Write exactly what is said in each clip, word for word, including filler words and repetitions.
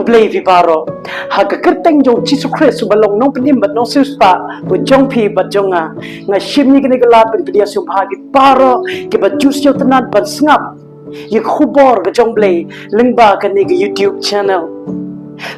Blei phi baroh ha ka kyrteng jong Jisu Khrist uba long nongpynim bad nongsiewspah ba jong phi bad jong nga. Nga shim ïa kane ka lad ban pdiang sngewbha ïa phi baroh kiba ju sngewtynnat ban sngap ïa ka khubor ka jong Blei lyngba kane ka YouTube channel.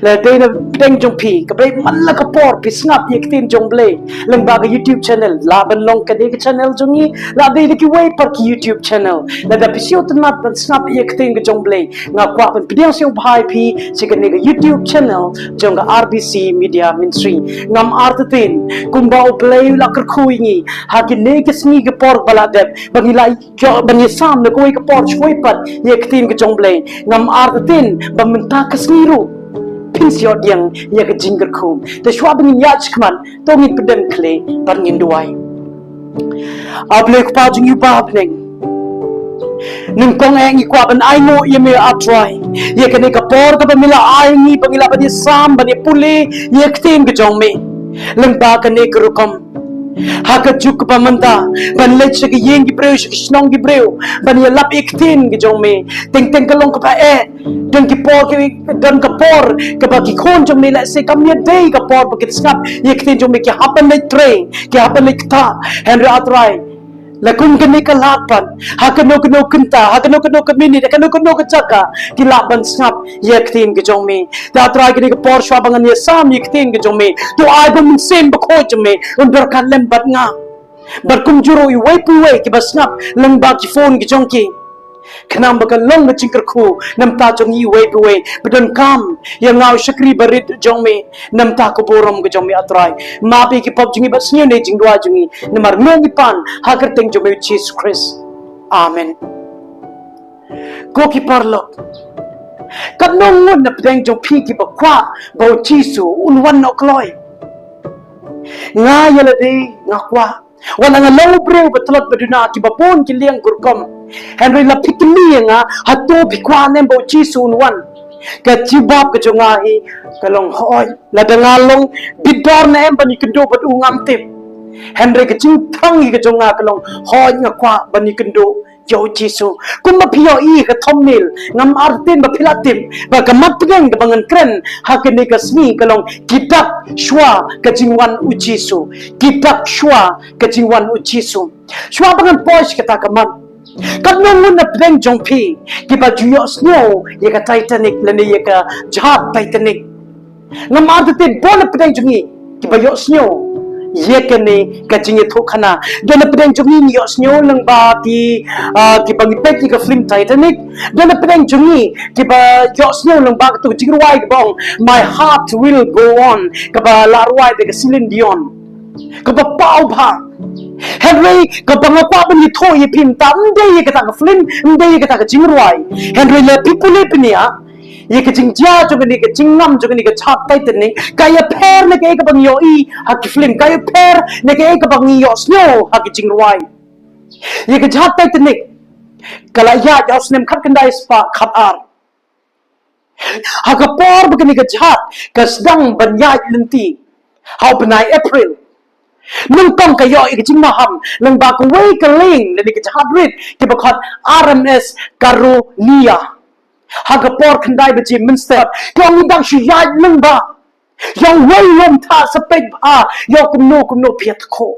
Lada dei na pdeng jong phi, ka Blei man la ka por phi sngap ïa ka ktien jong Blei lyngba ka YouTube channel, la ban long kane ka channel jong ngi, la dei da kiwei pat ki YouTube channel. Lada phi sngewtynnat ban sngap ïa ka ktien ka jong Blei, nga kwah ban pdiang sngewbha ïa phi sha kane ka YouTube channel jong ka R B C Media Ministry. Ngam artatien kumba U Blei u la kyrkhu ïa ngi ha kine ki sngi ki por ba la dep, ba ngi la ïoh ban ïasam na kawei ka por shuwa pat ïa ka ktien ka jong Blei. Ngam artatien ba mynta ka sngi ruh phin sa ïoh pdiang ïa ka jingkyrkhu. Te shuwa ba ngin ïaid shakhmat, to ngin pyndem khlieh bad ngin duwai. A Blei Kpa jong ngi uba ha bneng, nyngkong eh ngi kwah ban ainguh ïa me, A Trai, ïa kane ka por kaba me la ai ngi ba ngi lah ban ïasam, ban ïapule ïa ka ktien ka jong me lyngba kane ka rukom. Ha ka juk kaba mynta, ban leit sha ka ïing ki briew, sha ka shnong ki briew, ban ïalap ïa ka ktien ka jong me. Teng teng ka long kaba eh, don ki por ki, don ka por kaba ki khun jong me lehse kam ïadei ka por ba ki sngap ïa ka ktien jong me, ki hap ban leit trei, ki hap ban leit ktah. Hynrei A Trai, la kum kane ka lad pat, ha kano kano kynta, ha kano kano ka minit, ha kano kano ka jaka, ki lah ban sngap ïa ka ktien ka jong me. Te A Trai, kane ka por shuwa ba ngan ïasam ïa ka ktien ka jong me, to ai ba u Mynsiem Bakhuid jong me un byrkhat lem bad nga, bad kumjuh ruh iwei pa iwei kiba sngap lyngba ki phone ki jong ki. Khnang ba kan long ka jingkyrkhu na bynta jong ngi iwei pa iwei ba donkam ïa nga u shakri barit jong me na bynta ka burom ka jong me, A Trai. Map ïa ki pop jong ngi bad sngewbha ïa ka jingduwai jong ngi, namar ngi pan ha ka kyrteng jong me, U Jisu Khrist. Amen. Ko ki paralok, katno ngut na pdeng jong phi kiba kwah ba U Jisu un wan noh kloi? Nga ïa lade nga kwah. Wat la nga long u briew ba tlot ba duna, kiba bun ki liang ki rukom, hynrei la phi kylli ïa nga, hato phi kwah ne em ba U Jisu un wan? Ka jubab ka jong nga hi ka long hooid. Lada nga long bit dor ne em ban ïakynduh bad u, ngam tip. Hynrei ka jingthrang hi ka jong nga ka long hooid, nga kwah ban ïakynduh ïa U Jisu. Kumba phi ïohi ha ka thumbnail, ngam artatien ba phi la tip ba ka mat pdeng kaba ngan kren ha kane ka sngi ka long, Ki dak shuwa ka jingwan U Jisu. Ki dak shuwa ka jingwan U Jisu. Shuwa ba ngan poi sha kata ka mat, katno ngut na pdeng jong phi kiba ju ïohsngew ïa ka Titanic lane ïa ka jhat Titanic? Ngam artatien, bun na pdeng jong ngi kiba ïohsngew ïa kane ka jingïathuhkhana. Don na pdeng jong ngi ngi ïohsngew lyngba ki, ah, kiba ngi peit ïa ka film Titanic. Don na pdeng jong ngi kiba ïohsngew lyngba kato ka jingrwai kaba ong My Heart Will Go On, kaba la rwai da ka Celine Dion, kaba paw bha. Hynrei kaba nga kwah ban ïathuh ïa phi mynta, ym dei ïa kata ka film, ym dei ïa kata ka jingrwai. Hynrei lada phi pule bniah ïa ka jingjia jong kane, ka jingngam jong kane ka jhat Titanic, ka ïapher na kaei kaba ngi ïohi ha ki film, ka ïapher na kaei kaba ngi ïohsngew ha ki jingrwai. Ïa ka jhat Titanic ka la ïaid ha u snem khatkhyndai spah khatar. Ha ka por ba kane ka jhat ka sdang ban ïaid lynti ha u bnai April, nyngkong ka ïoh ïa ka jingmaham lyngba kawei ka lieng lane ka jhat rit kaba khot R M S Caronia. Ha ka por khyndai baje mynstep, ka ong ngi dang shu ïaid lyngba. Ïa uwei u lum thah, sa peit bha ïa u kumno kumno phi ïathuh.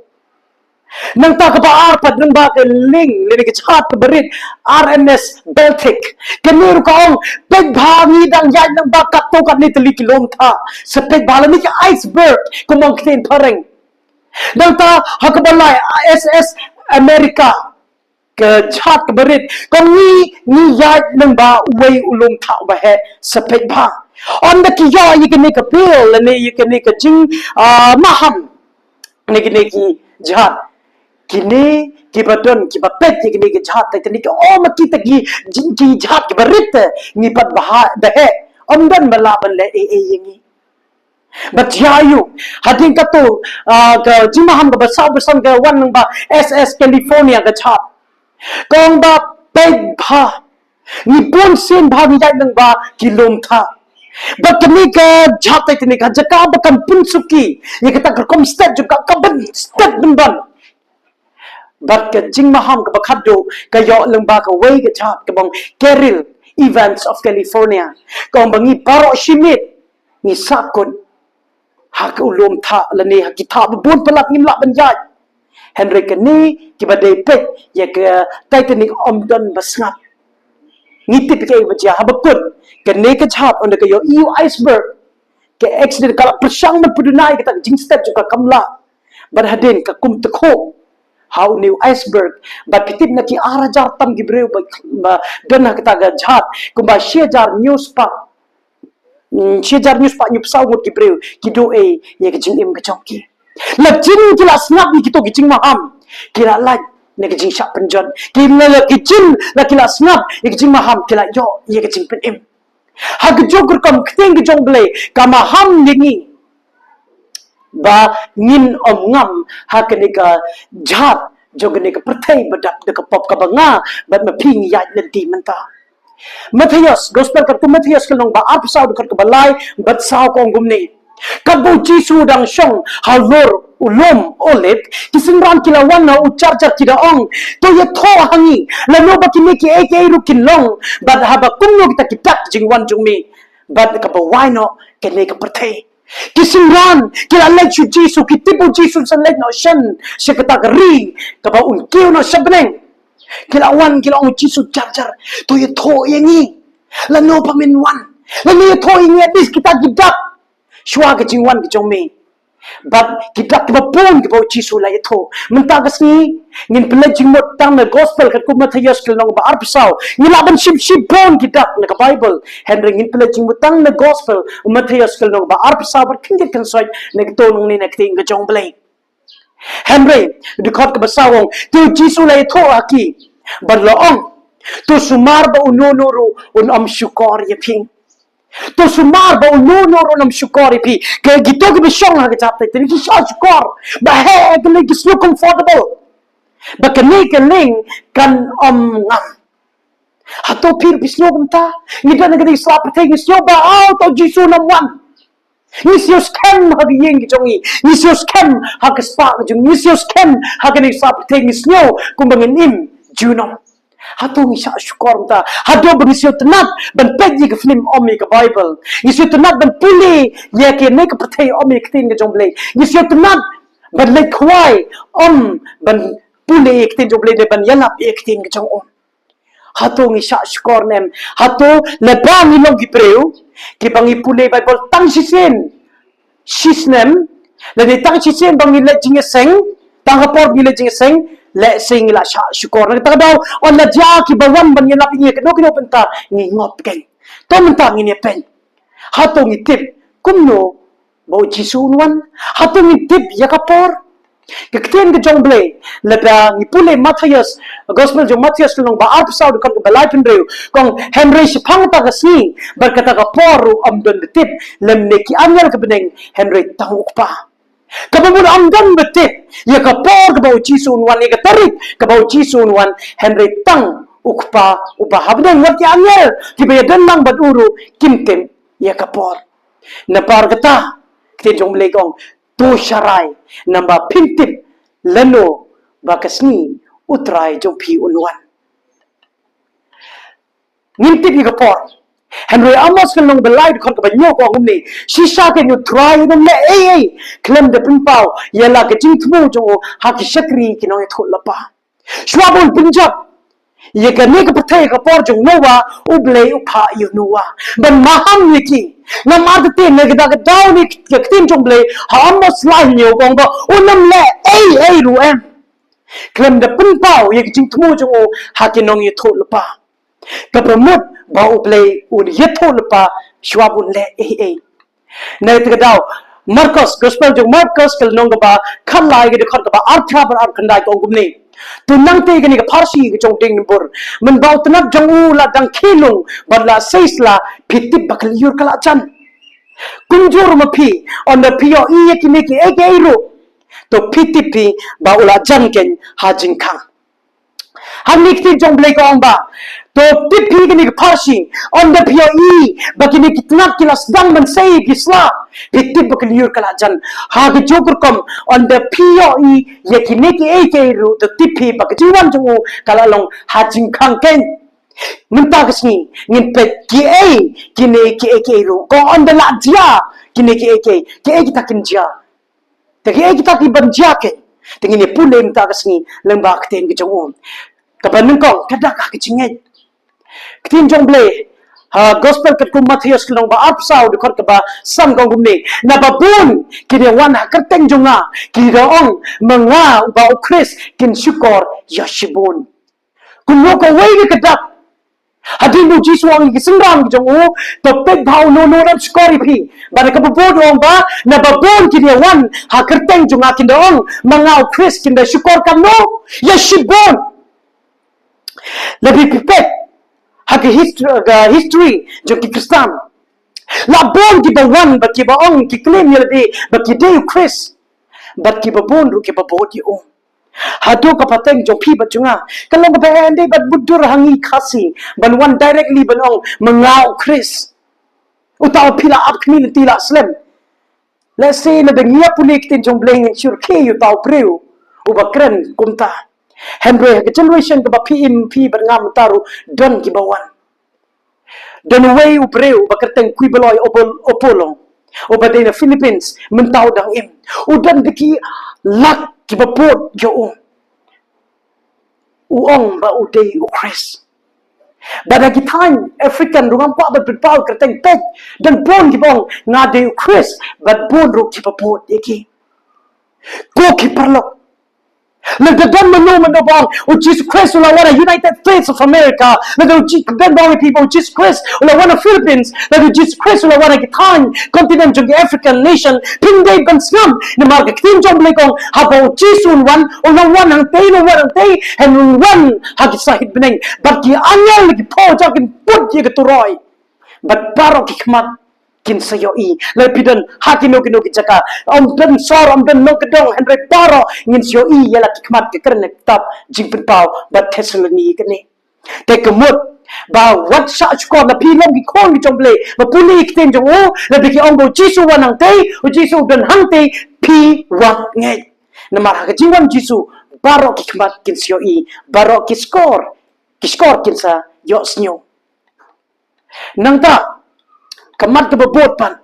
Nangta kaba ar pat, lyngba ka lieng lane ka jhat kaba rit, R M S Baltic. Kane ruh ka ong, peit bha, ngi dang ïaid lyngba, katto katne tylli ki lum thah, sa peit bha, lane ka iceberg kum ong ktien phareng. Nangta ha kaba lai, S S America, ka jhat kaba rit, ka ong ngi, ngi ïaid lyngba uwei u lum thah uba heh, sa peit bha. Ynda ki ïoh ïa kane ka bill lane ïa kane ka jing, ah, maham na kine ki jhat, kine kiba don, kiba peit ïa kine ki jhat Titanic, oh, ma kita ki jing, ki jhat kiba rit te, ngi pat ba ha, ba heh, ym don ba lah ban leh ei ei ïa ngi. Bad ïa u, hadien kato, ah, ka jingmaham kaba saw ba san ka wan lyngba S S California ka jhat. Ka ong ba peit bha, ngi bun sien bha ngi ïaid lyngba ki lum thah. Bad kane ka jhat Titanic, ha jaka ba kan pynsuki ïa kata ka rukom stet jong ka, ka ban stet bynban. Bad ka jingmaham kaba khatduh ka ïoh lyngba kawei ka jhat kaba ong Carol, Events of California. Ka ong ba ngi baroh shi miet ngi sahkut ha ka u lum thah lane ha ki thah ba bun palat ngim lah ban ïaid. Hynrei kane kiba dei peit ïa ka Titanic ym don ba sngap. Ngi tip ïa kaei ba jia, haba kut kane ka jhad, ynda ka ïohi ïa u iceberg, ka accident, ka la pyrshang ban pynduh ïa kata ka jingstep jong ka, kam lah. Bad hadien ka kum tykhuh ha une u iceberg, bad phi tip na ki ar hajar tam ki briew ba, ba don ha kata ka jhad, kumba shi hajar hynñiew spah, mm, shi hajar hynñiew spah hynñiewphew saw ngut ki briew ki duh ei ïa ka jingim ka jong ki. La jin ki la sngap ïa kito ki jingmaham, ki la lait na ka jingshah pynjot. Ki la, la ki jin la ki la sngap ïa ka jingmaham, ki la ïoh ïa ka jingpynim. Ha kajuh ka rukom ka ktien ka jong U Blei ka maham ïa ngi ba ngin ym ngam ha kane ka jhad jong kane ka pyrthei ba dap da ka pop, kaba nga bad ma phi ngi ïaid lynti mynta. Mathaios, Gospel katkum Mathaios ka lynnong ba arphew saw, dkhot kaba lai bad saw, ka ong kumne: Katba U Jisu u dang shong halor u lum Olib, ki synran ki la wan ha u jar jar, ki da ong: To ïathuh ha ngi, lano ba kine kiei kiei ruh kin long, bad haba kumno kita ki dak jingwan jong me, bad kaba wai noh kane ka pyrthei. Ki synran ki la leit sha U Jisu, ki tip U Jisu u sa leit noh shen sha kata ka ri kaba un kiew noh sha bneng. Ki la wan, ki la ong U Jisu jar jar: To ïathuh ïa ngi, lano ba men wan, lano, ïathuh ïa ngi at least kita ki dak shuwa ka jingwan ka jong me. Bad ki dak kiba bun kiba U Jisu u la ïathuh. Mynta ka sngi ngin pynleit jingmut tang na Gospel katkum Mathaios ka lynnong ba arphew saw. Ngi lah ban shim shibun ki dak na ka Baibl, hynrei ngin pynleit jingmut tang na Gospel Mathaios ka lynnong ba arphew saw, bad khyndiat khynsoit na kato nangne na ka ktien ka jong U Blei. Hynrei dkhot kaba saw ong: Te U Jisu u la ïathuh ha ki bad u la ong: To sumar ba uno uno ruh un ym shukor ïa phi. To sumar ba uno uno ruh un ym shukor ïa phi. Ka, kito kiba shong ha ka jhad te, te ki shah shukor ba heh, ka leng ki sngew comfortable ba kane ka leng kan ym ngam. Hato phi ruh phi sngew kumta? Ngi don ha kane ka sla pyrthei, ngi sngew ba, aw, to U Jisu un ym wan. Ngi sngew skhem ha ka ïing ka jong ngi, ngi sngew skhem ha ka spah ka jong ngi, ngi sngew skhem ha kane ka sla pyrthei, ngi sngew kumba ngin im junom. Hato ngi shah shukor kumta? Haduh ba ngi sngewtynnat ban peit ïa ka film, ym ïa ka Baibl. Ngi sngewtynnat ban pule ïa kane ka pyrthei, ym ïa ka ktien ka jong U Blei. Ngi sngewtynnat ban leit khwai, ym ban pule ïa ka ktien jong U Blei, ban ïalap ïa ka ktien ka jong u. Hato ngi shah shukor ne em? Hato lada ngi long ki briew kiba ngi pule Baibl tang shisien shisnem, lane tang shisien ba ngi leit jingïaseng, tang ha por ngi leit jingïaseng, lehse ngi la shah shukor. Na kata ka daw, ynda la jia kiba wan ban ïalap ïa ngi ha kano kano ka bynta, ngi ngop keiñ. To mynta ngin ïa peit, hato ngi tip kumno ba U Jisu un wan? Hato ngi tip ïa ka por? Ka ktien ka jong U Blei, lada ngi pule Mathaios, Gospel jong Mathaios ka lynnong ba arphew saw, dkhot kaba laiphew hynriew, ka ong: Hynrei shaphang kata ka sngi bad kata ka por ruh ym don ba tip, lymne ki angel ka bneng, hynrei tang U Kpa. Kaba mut ym don ba tip ïa ka por kaba U Jisu un wan, ïa ka tarik kaba U Jisu un wan, hynrei tang U Kpa uba ha bneng. Wat ki angel kiba ïadon lang bad u ruh kim tip ïa ka por. Namar kata ka ktien jong U Blei ka ong: To sharai, namar phim tip lano ba ka sngi U Trai jong phi un wan. Ngim tip ïa ka por. Hynrei Amos ka lynnong ba lai, dkhot kaba hynñiew, ka ong kumne: Shisha keiñ U Trai un ym leh ei ei khlem da pynpaw ïa la ka jingthmu jong u ha ki shakri ki nongïathuhlypa. Shuwa ba un pynjot ïa kane ka pyrthei ha ka por jong Noah, U Blei u phah ïa u Noah ban maham ïa ki. Namar kata te na kata ka daw ne ka ktien jong U Blei ha Amos lai hynñiew ka ong ba un ym leh ei ei ruh em khlem da pynpaw ïa ka jingthmu jong u ha ki nongïathuhlypa. Kaba mut ba U Blei un ïathuhlypa shuwa ba un leh ei ei. Na kata ka daw, Markos, Gospel jong Markos ka lynnong kaba khatlai, ka dkhot kaba arphew phra bad arphew khyndai, ka ong kumne: To nangta kane ka pharshi ka jong u dieng dimbur, mynba u tnat jong u u la dang khie lung bad la sei sla, phi tip ba ka lyiur ka la jan. Kumjuh ruh ma phi, ynda phi ïohi ïa kine kiei kiei ruh, to phi tip phi ba u la jan keiñ ha jingkhang. Hangne ka ktien jong U Blei ka ong ba to tip phi kane ka pharshi, ynda phi ïohi ba kine ki tnat ki la sdang ban sei ki sla, phi tip ba ka lyiur ka la jan. Ha kajuh ka rukom, ynda phi ïohi ïa kine kiei kiei ruh, to tip phi ba ka jingwan jong u ka la long ha jingkhang keiñ. Mynta ka sngi ngin peit kiei kine kiei kiei ruh. Ko ong da lah jia kine kiei kiei, kiei kita kin jia. Te kiei kita ki ban jia kein, te ngin ïa pule mynta ka sngi lyngba ka ktien ka jong u. Kaba nyngkong ka dak ha ka jingngeit. Ka ktien jong U Blei ha Gospel katkum Mathaios ka lynnong ba arphew saw, dkhot kaba san ka ong kumne: Naba bun kin ïa wan ha kyrteng jong nga, ki da ong, ma nga uba U Khrist, kin shukor ïa shibun. Kumno kawei ka dak. Hadien ba U Jisu u ong ïa ki synran ki jong u, to peit bha uno uno un shukor ïa phi. Bad kaba bud u ong ba naba bun kin ïa wan ha kyrteng jong nga, kin da ong, ma nga U Khrist, kin da shukor katno? Ïa shibun. Lada phi peit ha ka history, ka history jong ki Khristan, la bun kiba wan bad kiba ong, ki claim ïa lade ba ki dei U Khrist, bad kiba bun ruh kiba bud ïa u. Haduh ka pateng jong phi bad jong nga ka long kaba heh hynrei bad bud dur ha ngi Khasi ban wan directly ban ong, ma nga U Khrist. Uta u phi la ap khmih lynti la slem. Lehse lada ngi ïa pule ktien jong U Blei ngin shu rkhie ïa uta u briew uba kren kumta. Hynrei ha ka generation kaba phi im phi bad nga mynta ruh don kiba wan. Don uwei u briew uba kyrteng Kwibaloi Opol-, Opolo, uba dei na Philippines, mynta u dang im. U don da ki lak kiba bud ïa u. U ong ba u dei U Khrist. Bad ha ki thaiñ African ruh ngam kwah ban pynpaw kyrteng, peit, don bun kiba ong nga dei U Khrist, bad bun ruh kiba bud ïa ki. Ko ki paralok, lada don mano mano ba ong U Jisu Khrist u la wan ha United States of America, lada u Ji-, don ba ong ïa phi ba U Jisu Khrist u la wan ha Philippines, lada U Jisu Khrist u la wan ha ki thaiñ continent jong ki African nation, phin dei ban sngap. Namar ka ktien jong U Blei ka ong, haba U Jisu un wan, un ym wan hangtei, un ym wan hangtei, hynrei un wan ha ki sahit bneng. Bad ki angel ki phew hajar kin put ïa ka turoi. Bad baroh ki khmat kin sa ïohi. Lada phi don ha kino kino ki jaka, ym don sor, ym don nongkyndong, hynrei baroh ngin sa ïohi ïa la ki khmat. Ka kren na kitab Jingpynpaw bad Thessaloni kane. Te ka mut ba wat shah shkor, lada phi long ki khun ki jong U Blei, ba pule ktien jong u, lada ki ong ba U Jisu u wan hangtei, U Jisu u don hangtei, phi wat ngeit. Namar ha ka jingwan U Jisu baroh ki khmat kin sa ïohi, baroh ki shkor, ki shkor kin sa ïohsngew. Nangta ka mat kaba bud pat,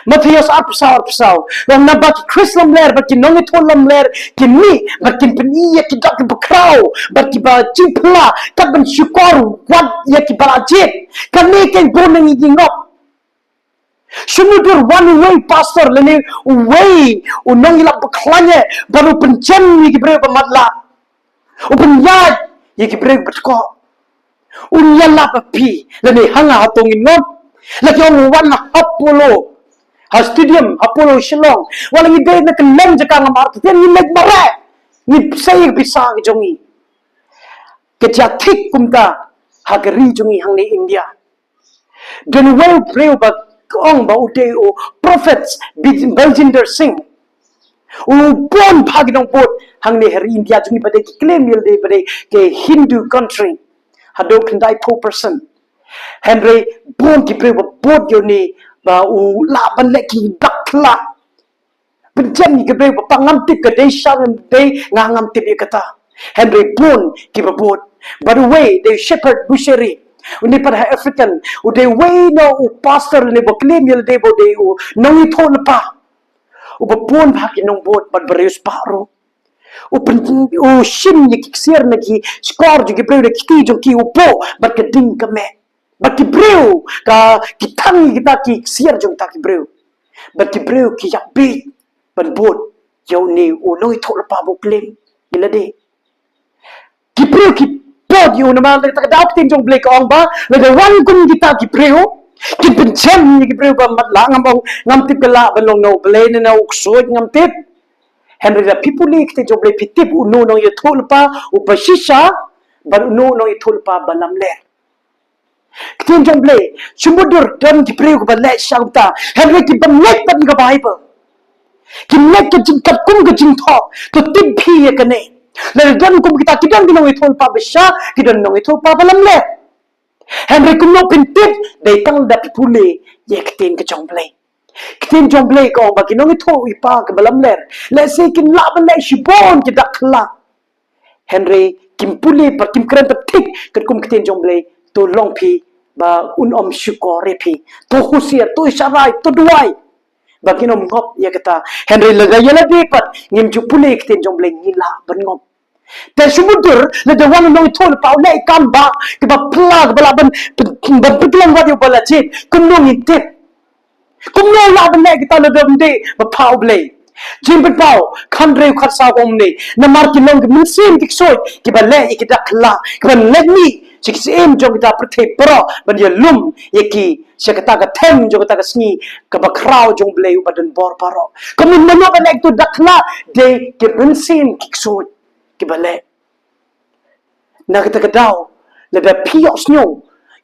Mathaios arphew saw, arphew saw, u ong, naba ki Khrist lamler bad ki nongïathuh lamler kin mih bad kin pyni ïa ki dak kiba khraw bad kiba jingphylla, kat ban shukor wat ïa kiba la jied. Kane keiñ bun na ngi ngi ngop. Shu mutdur wan uwei u pastor lane uwei u nongïalap bakhlaiñ bad u pynjem ïa ki briew ba matlah, u pynïaid ïa ki briew ba tkoh. Un ïalap ha phi lane ha nga, hato ngin ngop? La ki ong u wan ha Apollo, ha stadium Apollo Shillong, wat la ngi dei na kylleng jaka, ngam artatien, ngi leit mareh, ngi sei ïa ka pisa ka jong ngi. Ka jia thik kumta ha ka ri jong ngi hangne India. Don uwei u briew ba ong ba u dei u Prophet Bij-, Baljinder Singh. U bun bha ki nongbud hangne ha ri India jong ngi ba dei ki claim ïa lade ba dei ki Hindu country, haduh khyndai phew percent. Hynrei bun ki briew ba bud ïa une ba u lah ban leh ki dak khlad. Pynjem ïa ki briew ba pang, ngam tip ka dei sha, ngam dei, nga ngam tip ïa kata. Hynrei bun kiba bud. Bad uwei dei Shepherd Bushiri, une pat ha African, u dei uwei na u pastor lane ba claim ïa lade ba u dei u nongïathuhlypa, uba bun bha ki nongbud bad ba riewspah ruh. U pyn-, u shim ïa ki ksiar na ki shkor jong ki briew, na ki kti jong ki, u buh bad ka ding ka meh. Bad ki briew ka, ki thang ïa kita ki ksiar jong kita ki briew. Bad ki briew ki ïap bieit ban bud ïa une u nongïathuhlypa ba u claim ïa lade. Ki briew ki bud ïa u, namar lada ka daw ka ktien jong U Blei ka ong ba lada wan kum kita ki briew, kin pynjem ïa ki briew ba matlah. Ngam ong, ngam tip ka lah ban long na U Blei ne na u ksuid, ngam tip. Hynrei lada phi pule ka ktien jong U Blei phi tip uno u nongïathuhlypa uba shisha bad uno u nongïathuhlypa ba lamler. Ka ktien jong U Blei, shu mutdur don ki briew kiba leh shisha kumta, hynrei kiba ngeit pat ïa ka Baibl, ki ngeit ka jingkatkum ka jingthoh. To tip phi ïa kane, lada don kum kita, ki don ki nongïathuhlypa ba shisha, ki don nongïathuhlypa ba lamler. Hynrei kumno phin tip? Dei tang lada phi pule ïa ka ktien ka jong U Blei. Ka ktien jong U Blei ka ong ba ki nongïathuhlypa kiba lamler, lehse kin lah ban leh shibun ki dak khlad, hynrei kim pule bad kim kren thik katkum ka ktien jong U Blei, to long phi ba un ym shukor ïa phi. To husiar, to sharai, to duwai ba kin ym ngop ïa kata. Hynrei lada ïa lade pat ngim ju pule ktien jong Blei, ngi lah ban ngop. Te shu mutdur lada wan u nongïathuhlypa u leh i kam ba kaba pla, kaba lah ban, ban pytlem wat ïa u ba la jied, kumno ngin tip? Kumno lah ban leh kita lada ym dei ba pha u Blei? Jingpynpaw khathynriew khatsaw ka ong kumne: Namar ki long ki mynsiem ki ksuid kiba leh ïa ki dak khyllah, kiban leit mih sha ki syiem jong kita pyrthei baroh ban ïalum ïa ki sha kata ka them jong kata ka sngi kaba khraw jong u Blei uba don bor baroh. Kumno mano ba leh ïa kita dak khyllah? Dei ki mynsiem ki ksuid kiba leh. Na kata ka daw, lada phi ïohsngew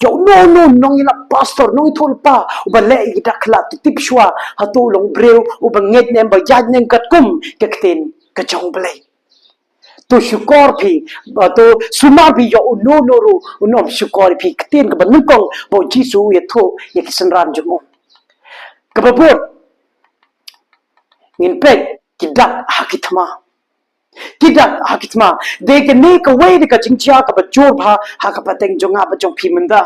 ïa uno uno u nongïalam pastor, nongïathuhlypa uba leh ïa ki dak khyllah, to tip shuwa hato u long u briew uba ngeit ne em, ba ïaid ne em katkum ka ktien ka jong u Blei. To shukor phi, ba to sumar phi ïa uno uno ruh un ym shukor ïa phi. Ktien kaba nyngkong ba u Jisu u ïathuh ïa ki synran jong u. Kaba bud, ngin peit ki dak ha ki thma. Ki dak ha ki thma. Dei kane kawei de ka jingjia kaba jur bha ha ka pateng jong nga bad jong phi mynta.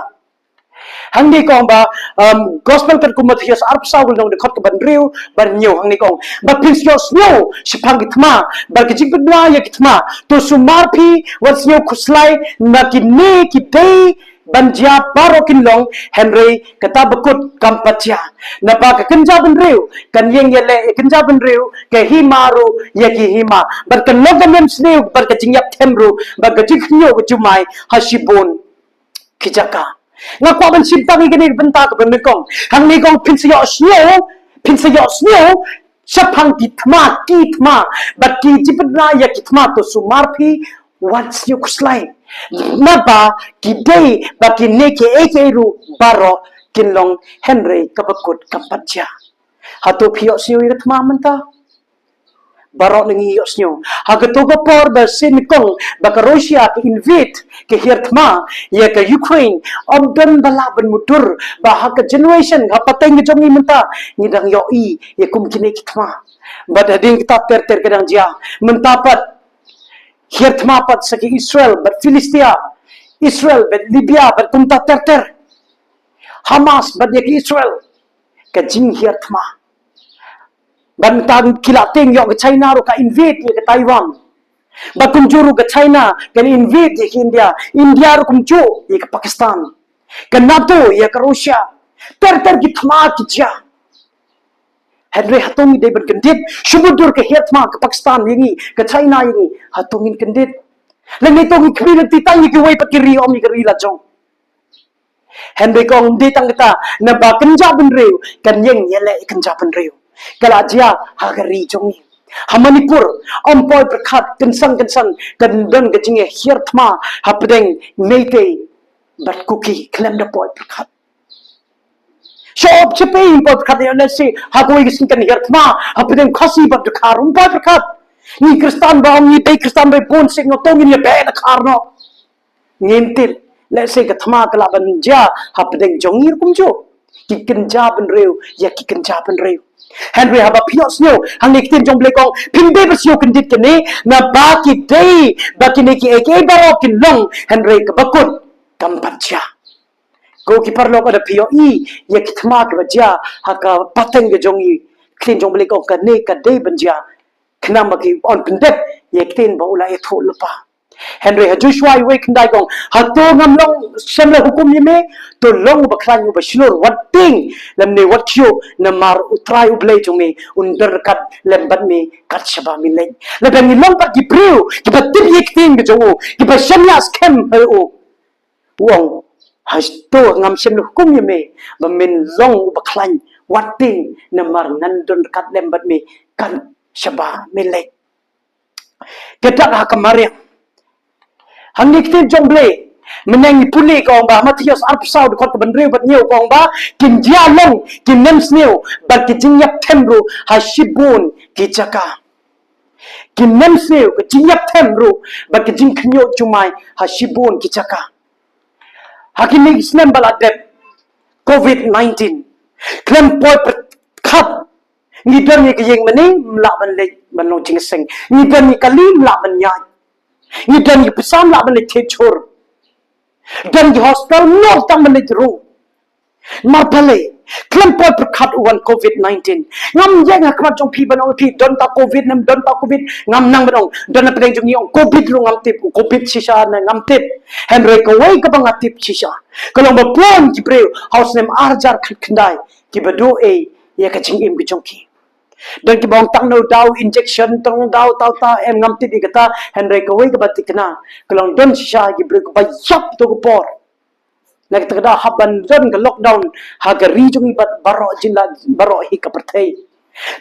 Hangne ka ong ba, um, Gospel katkum u Mathaios arphew saw, ka lynnong dkhot kaba hynriew bad hynñiew, hangne ka ong ba phin sa ïohsngew shaphang ki thma bad ka jingpynbna ïa ki thma. To sumar phi, wat sngew khuslai, na kine ki dei ban jia baroh kin long, hynrei kata ba kut kam pat jia. Naba ka kynja bynriew kan ïeng ïaleh ïa ka kynja bynriew, ka hima ruh ïa ki hima, bad kan long ka nemsniew bad ka jingïapthem ruh bad ka jingkhynñiuh ka jumai ha shibun ki jaka. Nga kwah ban shim tang ïa kane ka bynta kaba nyngkong. Hangne ka ong phin sa ïohsngew, phin sa ïohsngew shaphang ki thma, ki thma bad ki jingpynbna ïa ki thma. To sumar phi, wat sngew khuslai, naba ki dei ba kine kiei kiei ruh baroh kin long, hynrei kaba kut kam pat jia. Hato phi ïohsngew ïa ka thma mynta? Baroh na ngi ïohsngew. Ha kato ka por ba sngewthuh ba ka Russia ka invade, ka hiar thma ïa ka Ukraine, ym don ba lah ban mutdur ba ha ka generation, ha pateng ka jong ngi mynta, ngi dang ïohi ïa kum kine ki thma. Bad hadien kita ter ter ka dang jia. Mynta pat hiar thma pat sa ki Israel bad Philistia, Israel bad Libya bad kumta ter ter. Hamas bad ïa ki Israel, ka jinghiar thma. Bad mynta ki la tieng ïoh ka China ruh ka invade ïa ka Taiwan. Bad kumjuh ruh ka China kan invade ïa ka India. India ruh kumjuh ïa ka Pakistan. Ka NATO ïa ka Russia. Ter ter ki thma ki jia. Hynrei hato ngi dei ban kyndit? Shu mutdur ka hiar thma ka Pakistan ïa ngi, ka China ïa ngi, hato ngin kyndit? Lane to ngi khmih lynti tang ïa kiwei pat ki ri, ym ïa ka ri la jong. Hynrei ka ong ym dei tang kata, naba kynja bynriew kan ïeng ïaleh ïa kynja bynriew. Ka la jia ha ka ri jong ngi. Ha Manipur, ym poi pyrkhat, kynsan kynsan kan don ka jinghiar thma hapdeng Meitei bad Kuki, khlem da poi pyrkhat. Shop chepe ym poi pyrkhat ïa, let's say, ha kawei ka sien kan hiar thma hapdeng Khasi bad Dkhar, ym poi pyrkhat. Ngi Khristan ba ong ngi dei Khristan ba bun sien, nga to ngin ïa beh Dkhar noh. Ngim tip, let's say ka thma ka lah ban jia hapdeng jong ngi ruh kumjuh. Ki kynja bynriew ïa ki kynja bynriew. Hynrei haba phi ïohsngew hangne, ka ktien jong Blei ka ong phin dei ban sngew kyndit kane, naba ki dei ba kine kiei kiei baroh kin long, hynrei kaba kut kam pat jia. Ko ki paralok, lada phi ïohi ïa ki thma kiba jia ha ka pateng ka jong ngi, ka ktien jong Blei ka ong kane ka dei ban jia. Khnang ba kin ym pyndep ïa ka ktien ba u la ïathuh lypa. Hynrei ha Joshua wei khyndai ka ong, hato ngam long shem la hukum ïa me? To long uba khlaiñ uba shlur, wat tieng lymne wat kyiuh, namar U Trai U Blei jong me un don ryngkat lem bad me kat shaba me leit. Lada ngi long pat ki briew kiba tip ïa ka ktien ka jong u, kiba shaniah skhem ha u, u ong, hato ngam shem la hukum ïa me ba men long uba khlaiñ? Wat tieng, namar ngan don ryngkat lem bad me kat shaba me leit. Ka dak ha ka mariang. Hangne ka ktien jong Blei, mynne ngi pule ka ong ba ha Mathaios arphew saw dkhot kaba hynriew bad hynñiew ka ong ba kin jia long ki nemsniew bad ki jingïapthem ruh ha shibun ki jaka. Ki nemsniew, ki jingïapthem ruh bad ki jingkhynñiuh jumai ha shibun ki jaka. Ha kine ki snem ba la dep, covid nineteen, khlem poi pyrkhat. Ngi don ïa ka ïing mane, ym lah ban leit ban long jingïaseng. Ngi don ïa ka kali, ym lah ban ïaid. Ngi don ïa ka pisa, ym lah ban leit thied jhur. Don ki hospital, no tang mynta ruh. Namar balei? Khlem poi pyrkhat u wan covid nineteen. Ngam ïeng ha khmat jong phi ban ong phi don ta covid ne em don ta covid. Ngam nang ban ong, don na pdeng jong ngi ong covid ruh ngam tip, covid shisha ne ngam tip. Hynrei kawei kaba nga tip shisha, ka long ba bun ki briew ha u snem ar hajar khatkhyndai kiba duh ei ïa ka jingim ka jong ki. Don kiba ong tang na u daw injection, tang na u daw tau ta, em, ngam tip ïa kata. Hynrei kawei kaba thikna, ka long don shisha ki briew kiba ïap to ka por. Na kata ka daw hap ban don ka lockdown ha ka ri jong ngi bad baroh jylla, baroh hi ka pyrthei.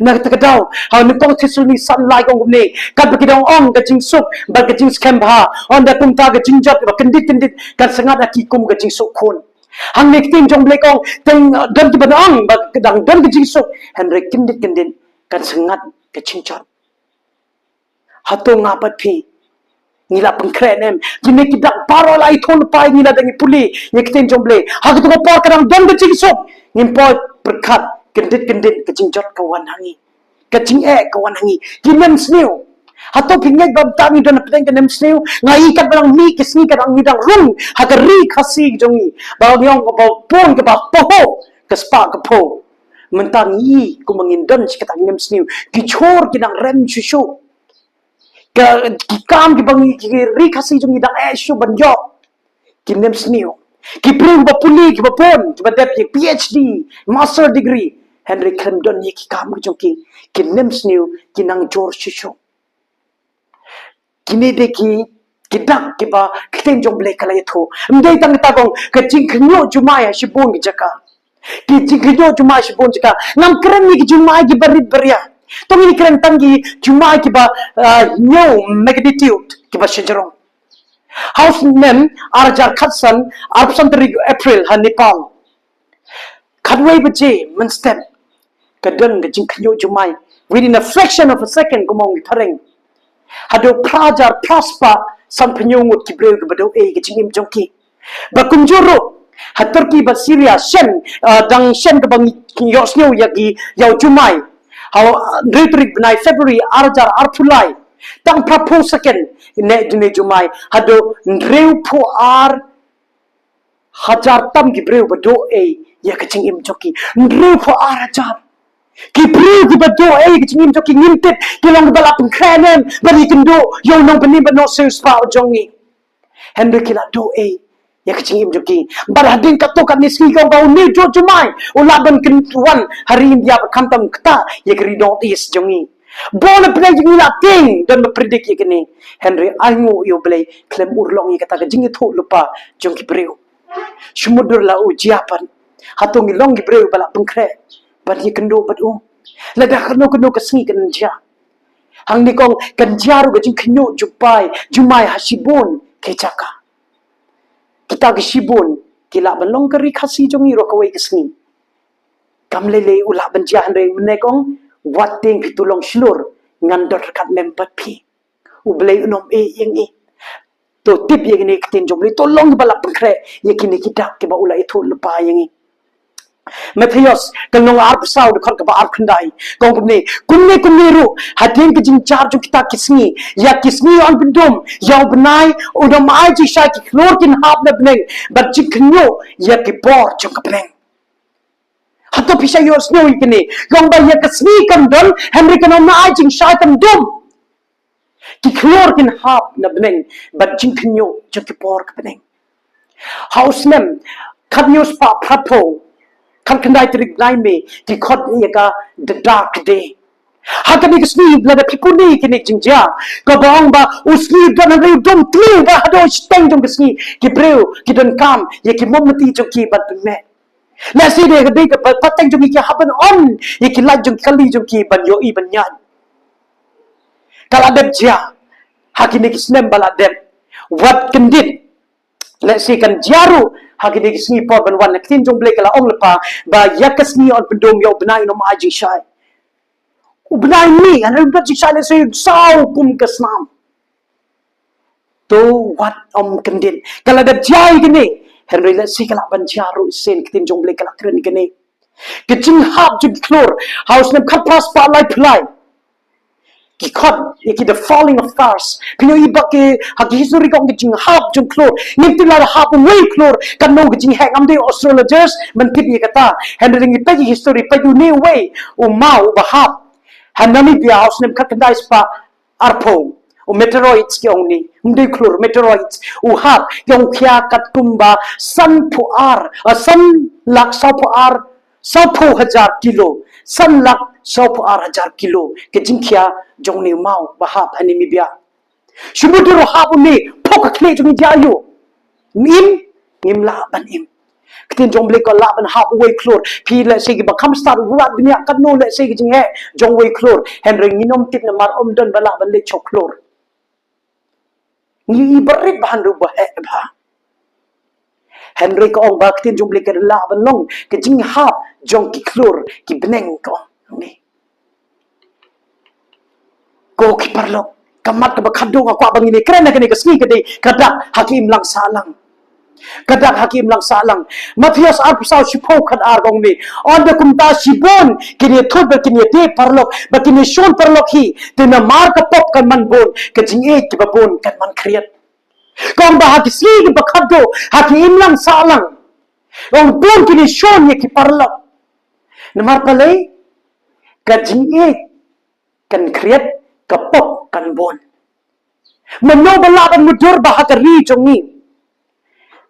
Na kata ka daw ha u nyngkong Thessaloni san lai ka ong kumne, katba ki dang ong ka jingsuk bad ka jingskhem bha, ynda kumta ka jingjot ba kyndit kyndit kan sngap ha ki kum ka jingsuk khun. Hangne ka ktien jong U Blei ka ong, teng, uh, don kiba ong ba dang don ka jingsuk, hynrei kyndit kyndit kan sngap ka jingjot. Hato nga bad phi ngi la pynkhreh ne em? Kine ki dak baroh la ïathuh lypa ïa ngi lada ngi pule ïa ka ktien jong U Blei. Ha kato ka por ka dang don ka jingsuk, ngim poi pyrkhat, kyndit kyndit ka jingjot ka wan ha ngi, ka jingeh ka wan ha ngi. Ki nemsniew. Hato phi ngeit ba mynta ngi don hapdeng ka nemsniew? Nga i katba dang mih ka sngi ka dang, ngi dang rung ha ka ri Khasi jong ngi, ba ngi ong ba bun kaba pahuh ka spah ka phew. Mynta ngi i kumba ngin don shi kata ki nemsniew. Ki jhur ki dang rem shuh shuh. Ka, ki kam kiba ngi, ki ri Khasi jong ngi dang eh shuh ban ïoh. Ki nemsniew. Ki briew ba pule, kiba bun, kiba dep ïa PhD, master degree, hynrei khlem don ïa ki kam ki jong ki. Ki nemsniew ki nang jhur shuh shuh. Kine dei ki, ki dak kiba ka ktien jong U Blei ka la ïathuh. Ym dei tang kata, ka ong ka jingkhynñiuh jumai ha shibun ki jaka. Ki jingkhynñiuh jumai shibun jaka. Ngam kren ïa ki jumai kiba rit ba ria. To ngin kren tang ki jumai kiba, ah, hynñiew magnitude, kiba shajrong. Ha u snem ar hajar khatsan, arphew san tarik April ha Nepal. Khatwei baje mynstep ka don ka jingkhynñiuh jumai. Within a fraction of a second, kumba ong ki phareng, haduh phra hajar phra spah sanphew hynñiew ngut ki briew kiba duh ei ka jingim jong ki. Ba kumjuh ruh ha Turkey bad Syria, shen, ah, dang shen kaba ngi ïohsngew ïa ki, ïa u jumai. Ha u, ah, hynriew tarik bnai February ar hajar arphew lai, tang phra phew second ne jingkhynñiuh jumai, haduh hynriewphew ar hajar tam ki briew ba duh ei ïa ka jingim jong ki. Hynriewphew ar hajar ki briew kiba duh ei ïa ka jingim jong ki. Ngim tip ki long kiba la pynkhreh ne em ban ïakynduh ïa u nongpynim bad nongsiewspah jong ngi. Hynrei ki la duh ei ïa ka jingim jong ki. Bad hadien katto katne sngi ka ong ba une u jot jumai u lah ban kyn-, wan ha ri India bad khamtam kata ïa ka ri North East jong ngi. Bun na pdeng jong ngi la tieng don ba predict ïa kane. Hynrei ainguh ïa U Blei, khlem urlong ïa kata ka jingïathuh lypa jong ki briew. Shu mutdur la u jia pat. Hato ngi long ki briew ba la pynkhreh ban ïakynduh bad u? Lada kano kano ka sngi kan jia. Hangne ka ong kan jia ruh ka jingkhynñiuh jumai, jumai ha shibun ki jaka. Kita ki shibun ki lah ban long ka ri Khasi jong ngi ruh kawei ka sngi. Kam lei lei u lah ban jia, hynrei une ka ong, wat tieng phi, to long shlur, ngan don ryngkat lem bad phi. U Blei un ym ïeh ïa ngi. To tip ïa kine ki ktien jong U Blei, to long kiba la pynkhreh ïa kine ki dak kiba u la ïathuh lypa ïa ngi. Mathaios ka lynnong arphew saw, dkhot kaba arphew khyndai ka ong kumne, kumne kumne ruh hadien ka jingjia jong kita ki sngi, ïa ki sngi yn pyndum, ïa u bnai un ym ai jingshai, ki khlur kin hap na bneng bad jingkhynñiuh ïa ki bor jong ka bneng. Hato phi shah ïohsngew ïa kine? Ka ong ba ïa ka sngi kan don, hynrei kan ym ai jingshai, kan dum. Ki khlur kin hap na bneng bad jingkhynñiuh jong ki bor ka bneng. Ha u snem khathynñiew spah phra phew, khatkhyndai tarik bnai May, ki khot ïa ka The Dark Day. Ha kane ka sngi lada phi pule kine ki jingjia, kaba ong ba u sngi u don hynrei u dum tliw, ba haduh shiteng jong ka sngi ki briew ki donkam ïa ki mombati jong ki ban pynmih. Lehse dei ka dei ka ba-, pateng jong ngi ki hap ban on ïa ki light jong ki kali jong ki ban ïohi ban ñiad. Ka la dep jia ha kine ki snem ba la dep. Wat kyndit, lehse kan jia ruh ha kine ki sngi por ban wan. Na ka ktien jong U Blei ka la ong lypa ba ïa ka sngi yn pyndum, ïa u bnai un ym ai jingshai. U bnai un mih, hynrei un don jingshai lehse saw kum ka snam. To wat ym kyndit. Ka la dep jia ïa kine, hynrei lehse ka lah ban jia ruh shisien. Ka ktien jong U Blei ka la kren ïa kine. Ka jinghap jong ki khlur ha u snem khatphra spah laiphew lai. Ki khot ïa ki the falling of stars. Phi ïohi ba ki ha ki history ka ong ka jinghap jong khlur. Ngim tip la hap uwei khlur. Katno ka jingheh, ngam dei astrologers ban tip ïa kata. Hynrei ngi peit ïa history, peit une uwei u maw uba hap ha Namibia ha u snem khatkhyndai spah arphew. U meteoroids ki ong ni, ym dei khlur, meteoroids. U hap, ki ong khia katkum ba sanphew ar, ah, san lak sawphew ar, sawphew hajar kilo, san lak sawphew ar hajar kilo ka jingkhia jong une u maw ba hap ha Namibia. Shu mutdur u hap une, pok ka khlieh jong ngi jia ïoh. Im, ngim lah ban im. Ka ktien jong U Blei ka lah ban hap uwei khlur. Phi lehse kiba kham stad, u rat bniah katno lehse ka jingheh jong uwei khlur. Hynrei ngin ym tip namar ym don ba lah ban leit sha u khlur. Ngi i barit ba hynriew ba heh ba. Hynrei ka ong ba ka ktien jong U Blei ka lah ban long ka jinghap jong ki khlur ki bneng, ka ong. Ni. Ko ki paralok, ka mat kaba khadduh nga kwah ba ngin ïakren ha kane ka sngi ka dei ka dak ha ka imlang sahlang. Ka dak ha ka imlang sahlang. Mathaios arphew saw, shiphew, khatar, ka ong ni. Ynda kumta shibun kin ïathut bad kin ïadei paralok, bad kin ïashun paralok hi, te namar ka pop kan man bun, ka jingïeit kiba bun kan man khriat. Ka ong ba ha ki sngi kiba khadduh ha ka imlang sahlang, ka ong bun kin ïashun ïa ki paralok. Namar balei? Ka jingïeit kan khriat, ka pop kan bun. Mano ba lah ban mutdur ba ha ka ri jong ngi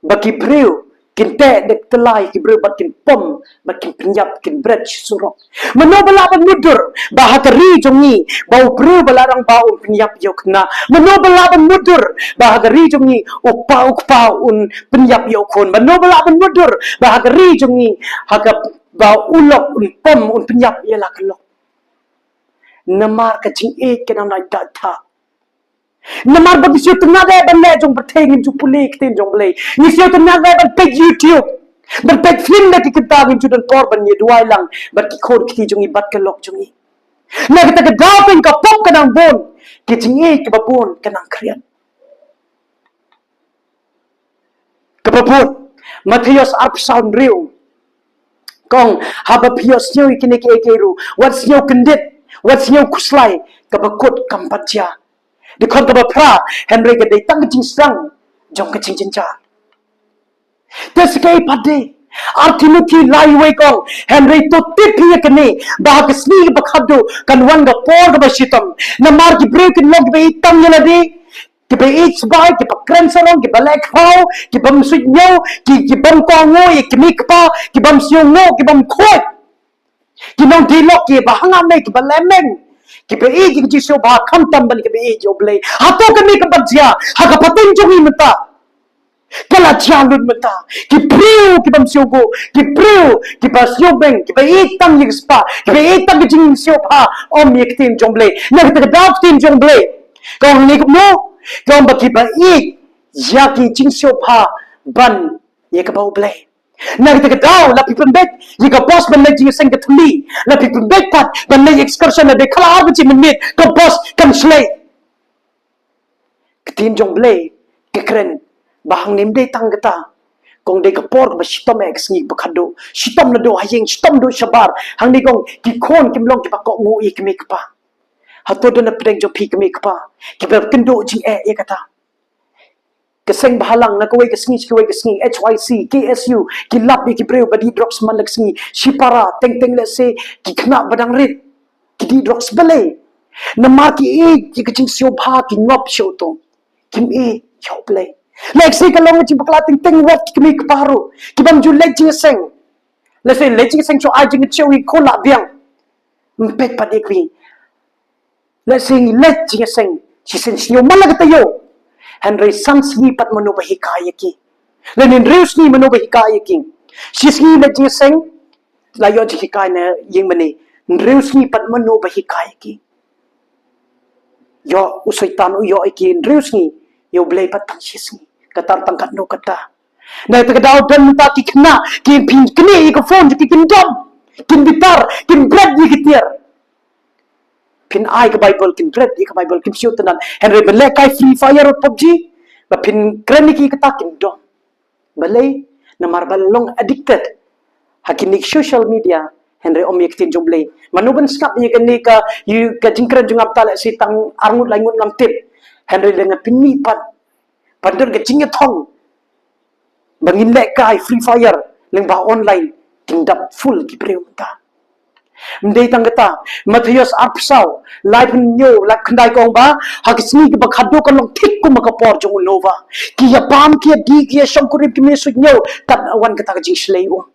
ba ki briew kin teh da ka tyllai, ki briew bad kin pom, bad kin pynïap, kin bret shi surok? Mano ba lah ban mutdur ba ha ka ri jong ngi ba u briew ba la rangbah un pynïap ïa u khynnah? Mano ba lah ban mutdur ba ha ka ri jong ngi u pa, u kpa un pynïap ïa u khun? Mano ba lah ban mutdur ba ha ka ri jong ngi ha kaba u lok un pom, un pynïap ïa la ka lok? Namar ka jingïeit ka nang nai da thah. Namar ba ngi sngewtynnat eh ban leh jong pyrthei, ngim ju pule ktien jong U Blei. Ngi sngewtynnat eh ban peit YouTube, ban peit film da ki kynta, ngim ju don por ban ïa duwai lang bad ki khun kti jong ngi bad ka lok jong ngi. Na kata ka daw pyn ka pop ka nang bun, ka jingïeit kaba bun ka nang khriat. Kaba bud, Mathaios arphew saw, hynriew. Ka ong, haba phi ïohsngew ïa kine kiei kiei ruh, wat sngew kyndit, wat sngew khuslai, kaba kut kam pat jia. Dkhot kaba phra, hynrei ka dei tang ka jingsdang jong ka jingjynjar. Te sa kaei pat de? Ar Timothi lai wei ka ong, hynrei to tip phi ïa kane, ba ha ka sngi kaba khadduh kan wan ka por kaba shitom. Namar ki briew kin long kiba ïeit tang ïa lade, kiba ïeit sbai, kiba kren sarong, kiba leh khraw, kibym suidñiew, ki, kibym kohnguh ïa ki kmie kpa, kibym sngewnguh, kibym khuid. Ki nongdie lok kiba ha nga mei, kiba lehmeng, kiba ïeit ïa ka jingsngewbha khamtam ban kiba ïeit ïa U Blei. Hato kane kam pat jia ha ka pateng jong ngi mynta? Ka la jia lut mynta. Ki briew kibym sngewnguh, ki briew kiba sngewbeng, kiba ïeit tang ïa ka spah, kiba ïeit tang ka jingsngewbha, ym ïa ka ktien jong U Blei. Na kata ka daw ka ktien jong U Blei ka ong hangne kumno? Ka ong ba kiba ïeit ïa ki jingsngewbha ban ïa kaba U Blei. Na kata ka daw, la phi pynbeit ïa ka bos ban leit jingïaseng ka thylli, la phi pynbeit pat ban leit excursion, la dei khala ar baje mynmiet ka bos kan shlei. Ka ktien jong U Blei ka kren ba hangne ym dei tang kata, ka ong dei ka por kaba shitom eh, ka sngi kaba khadduh. Shitom naduh ha ïing, shitom duh shabar. Hangne ka ong ki khun kim long kiba kohnguh ïa ki kmie kpa. Hato don na pdeng jong phi ki kmie kpa kiba kynduh jingeh ïa kata? Ka seng bhalang, na kawei ka sngi sha kawei ka sngi, H Y C, K S U, ki lap ïa ki briew ba dih drugs man la ka sngi. Shipara, teng teng lehse ki khynnah ba dang rit ki dih drugs. Balei? Namar ki ïeit ïa ka jingsngewbha, ki ngop sha uto, kim ïeit ïa U Blei. Lehse ka long ka jingbakla teng teng wat ki kmie kpa ruh kibym ju leit jingïaseng. Lehse leit jingïaseng shu ai jingïaseng ïa ki khun la biang. Ym peit pat ïa ki. Lehse ngi leit jingïaseng shisien sniew man la ka taïew, hynrei san sngi pat mano ba hikai ïa ki? Lane hynriew sngi mano ba hikai ïa ki? Shi sngi leit jingïaseng, la ïoh jinghikai na ïing mane. Hynriew sngi pat mano ba hikai ïa ki? Ïoh u Soitan u ïoh ïa ki hynriew sngi, ïa U Blei pat tang shi sngi. Kata tang katno kata. Na kata ka daw don mynta ki khynnah, ki phin knieh ïa ka phone jong ki, kin dom, kin bitar, kin bret ïa ki tiar. Phin ai ka Bible, kin bret ïa ka Bible, kim sngewtynnat. Hynrei ban lehkai Free Fire, PUBG, ba phin kren ïa ki kata, kin dom. Balei? Namar ba la long addicted ha kine ki social media, Hynrei ym ïa ka ktien jong U Blei. Mano ban sngap ïa kane ka, ïa ka jingkren jong nga mynta lehse tang ar ngut lai ngut ngam tip. Hynrei lada nga pynmih pat, ban don ka jingïathong ba ngin lehkai Free Fire lyngba online, kin dap full ki briew mynta. Ym dei tang kata, Mathaios arphew saw, laiphew hynñiew, laiphew khyndai ka ong ba, ha ka sngi kaba khadduh kan long thik kum ha ka por jong u Noah. Ki ïabam, ki ïadih, ki ïashongkurim, kim ïasuidñiew, tad haduh ban wan kata ka jingshlei, u ong.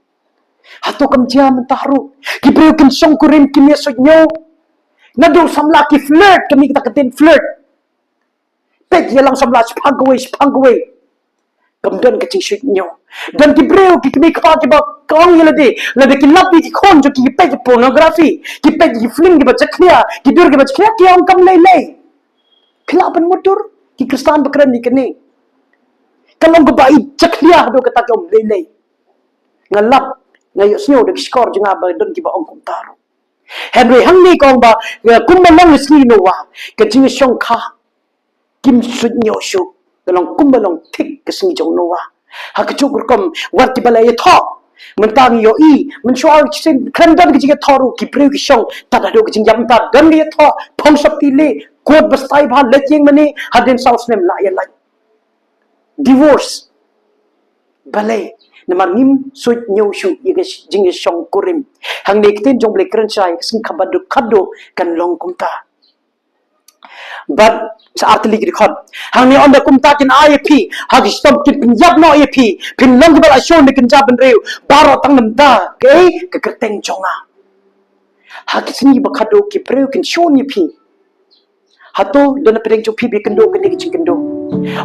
Hato kam jia mynta ruh? Ki briew kim shongkurim, kim ïasuidñiew. Naduh samla ki flirt, kane kata ka dien flirt. Peit ïa lang samla shaphang kawei, shaphang kawei. Kam don ka jingsuidñiew. Don ki briew, ki kmie kpa kiba ong ïa lade, lada ki lap ïa ki khun jong ki, ki peit pornography, ki peit ki film kiba jakhlia, ki dur kiba jakhlia, ki ong kam lei lei. Phi lah ban mutdur, ki Khristan ba kren ïa kane. Ka long kaba i jakhlia haduh kata, ki ong lei lei. Nga lap, nga ïohsngew da ki shkor jong nga ba don kiba ong kumta ruh. Hynrei hangne ka ong ba, ïa, kumba long ha ka sngi Noah, ka jingshongkha kim suidñiew shuh, ka long kumba long thik ha ka sngi jong u Noah. Ha kajuh ka rukom, wat kiba la ïathoh, mynta ngi ïohi, mynshuwa shisien khlem don ka jingïathoh ruh, ki briew ki shong tad haduh ka jingïap, mynta don ka ïathoh, phong sopti leh, kot ba stai bha, leit ïing mane, hadien saw snem la ïa lait. Divorce. Balei? Namar ngim suidñiew shuh ïa ka sh-, jingïashongkurim. Hangne ka ktien jong U Blei kren shai, ka sngi kaba khadduh kan long kumta. Bad sa artylli ki dkhot. Hangne ong ba kumta kin ai ïa phi ha ki shitom, kin pynïap noh ïa phi. Phin long kiba la shun da ki kynja bynriew baroh tang namar kaei, ka kyrteng jong nga. Ha ki sngi ba khadduh ki briew kin shun ïa phi. Hato don napdeng jong phi ba ïakynduh kane ka jingkynduh?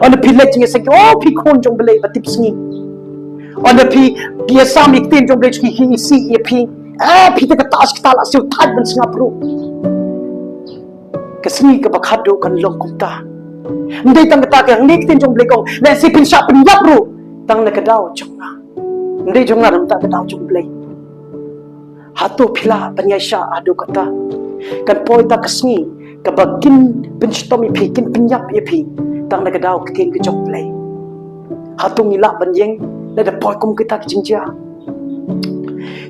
Ynda phi leit jingïaseng, oh, phi khun jong U Blei ba tipsngi. Ynda phi ïasam ïa ka ktien jong U Blei, ki ïasih ïa phi. Ah, phi te kata shi kata la siew thait ban sngap ruh. Ka sngi kaba khadduh kan long kumta. Ym dei tang kata, ka hangne ka ktien jong U Blei ka ong, lehse phin shah pynïap ruh tang na ka daw jong nga. Ym dei jong nga, tang na ka daw jong U Blei. Hato phi lah ban ïaishah haduh kata? Kan poi ta ka sngi kaba kin pynshitom ïa phi, kin pynïap ïa phi tang na ka daw ka ktien ka jong U Blei. Hato ngi lah ban ïeng lada poi kum kita ki jingjia?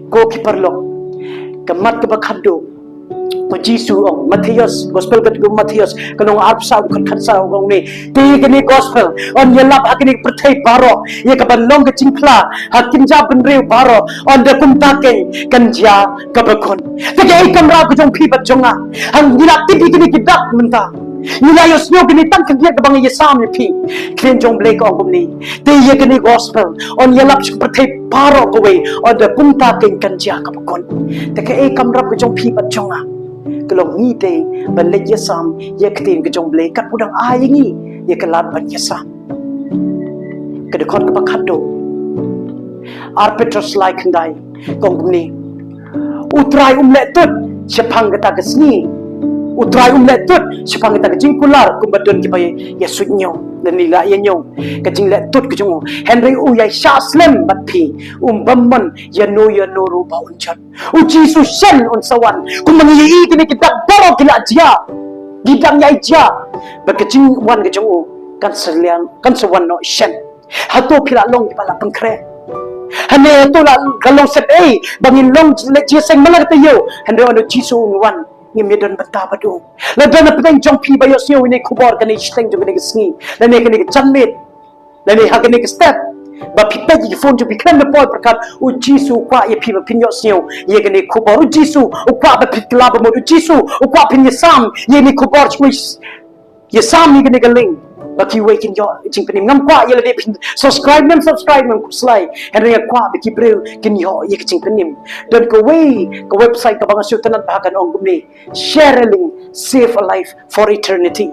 Ko ki paralok, ka mat kaba khadduh, U Jisu u ong, Mathaios, Gospel katkum u Mathaios, ka lynnong arphew saw, dkhot khatsaw, u ong kumne: Te ïa kane ka gospel yn ïalap ha kane ka pyrthei baroh ïa kaban long ka jingphla ha ki kynja bynriew baroh, ynda kumta keiñ kan jia kaba kut. Te kaei ka kamram ka jong phi bad jong nga? Hangne ngi la tip ïa kine ki dak mynta. Ngi la ïohsngew kine tang khyndiat kaba nga ïasam ïa phi. Ktien jong U Blei ka ong kumne: Te ïa kane ka gospel yn ïalap sha ka pyrthei baroh kawei, ynda kumta keiñ kan jia kaba kut. Te kaei ka kamram ka jong phi bad jong nga? Ka long ngi te ban leit ïasam ïa ka ktien ka jong U Blei, katba u dang ai ïa ngi ïa ka lad ban ïasam. Ka dkhot kaba khadduh, Ar Petros lai khyndai, ka ong kumne: U Trai um leh tud shaphang kata ka sngi. U Trai um leh tud shaphang kata ka jingkular kumba don kiba ïa, ïasuidñiew lane la ïa ñiew ka jingleh tud ka jong u. Hynrei u ïaishah slem bad phi, um bym mon ïano ïano ruh ba un jot. U Jisu shen un sa wan. Kumba ngi ïohi kine ki dak baroh ki la jia, ki dang ïai jia, bad ka jingwan ka jong u kan sa liang, kan sa wan noh shen. Hato phi la long kiba la pynkhreh? Hynrei hato la ka long sep ei ba ngin long leit jingïaseng man la ka taïew? Hynrei ynda U Jisu un wan, ngim ïadon bynta bad u. Lada don napdeng jong phi ba ïohsngew ïa kane ka khubor kane shiteng jong kane ka sngi, lane kane ka janmiet, lane ha kane ka step, ba phi peit ïa ka phone jong phi khlem da poi pyrkhat, U Jisu u kwah ïa phi ba phin ïohsngew ïa kane ka khubor. U Jisu u kwah ba phin kylla ba mut. U Jisu u kwah phin ïasam ïa kane ka khubor shuh. Ïasam ïa kane ka link ba kiwei kin ïoh jingpynim. Ngam kwah ïa lade phin subscribe ne em subscribe, ngam khuslai. Hynrei nga kwah ba ki briew kin ïoh ïa ka jingpynim. Don kawei ka website kaba nga sngewtynnat bha, kan ong kumne: Share a link, save a life for eternity.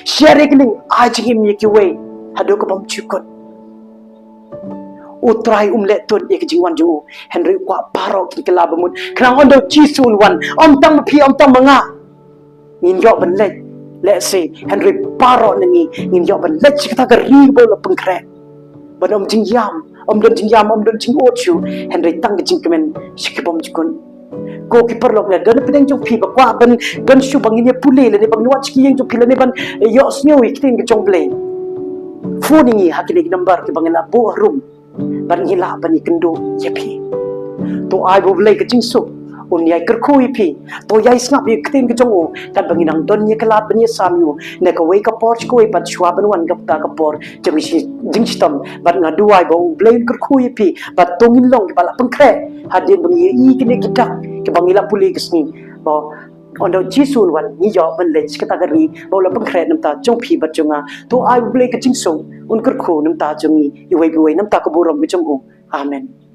Share ïa ka link, ai jingim ïa kiwei haduh ka bymjukut. U Trai um leh tud ïa ka jingwan jong u, hynrei u kwah baroh kin kylla ba mut. Khnang ynda U Jisu un wan, ym tang ma phi, ym tang ma nga ngin ïoh ban leit, lehse, hynrei baroh na ngi ngin ïoh ban leit sha kata ka ri ba la pynkhreh. Ban ym jingïam, ym don jingïam, ym don jingud shuh, hynrei tang ka jingkmen sha ki bymjukut. Ko ki paralok, lada don napdeng jong phi ba kwah ban don shuh ba ngin ïa pule, lane ba ngin wad sha ki ïing jong phi, lane ban ïohsngew ïa ka ktien ka jong U Blei, phone ïa ngi ha kine ki number kiba ngi la buh harum. Bad ngi lah ban ïakynduh ïa phi. To ai ba U Blei ka jingsuk Un ïai kyrkhu ïa phi. To ïai sngap ïa ka ktien ka jong u. Katba ngi nang don ïa ka lad ban ïasam ïa u na kawei ka por sha kawei pat shuwa ban wan kata ka por jong ka jingshitom. Bad nga duwai ba U Blei un kyrkhu ïa phi. Bad to ngin long kiba la pynkhreh hadien ba ngi ïohi kine ki dak kiba ngi la pule ka sngi. Ba ynda U Jisu un wan ngi ïoh ban leit sha kata ka ri ba u la pynkhreh na ka bynta jong phi bad jong nga. To ai U Blei ka jingsuk un kyrkhu na ka bynta jong ngi iwei pa iwei na ka bynta ka burom ka jong u. Amen.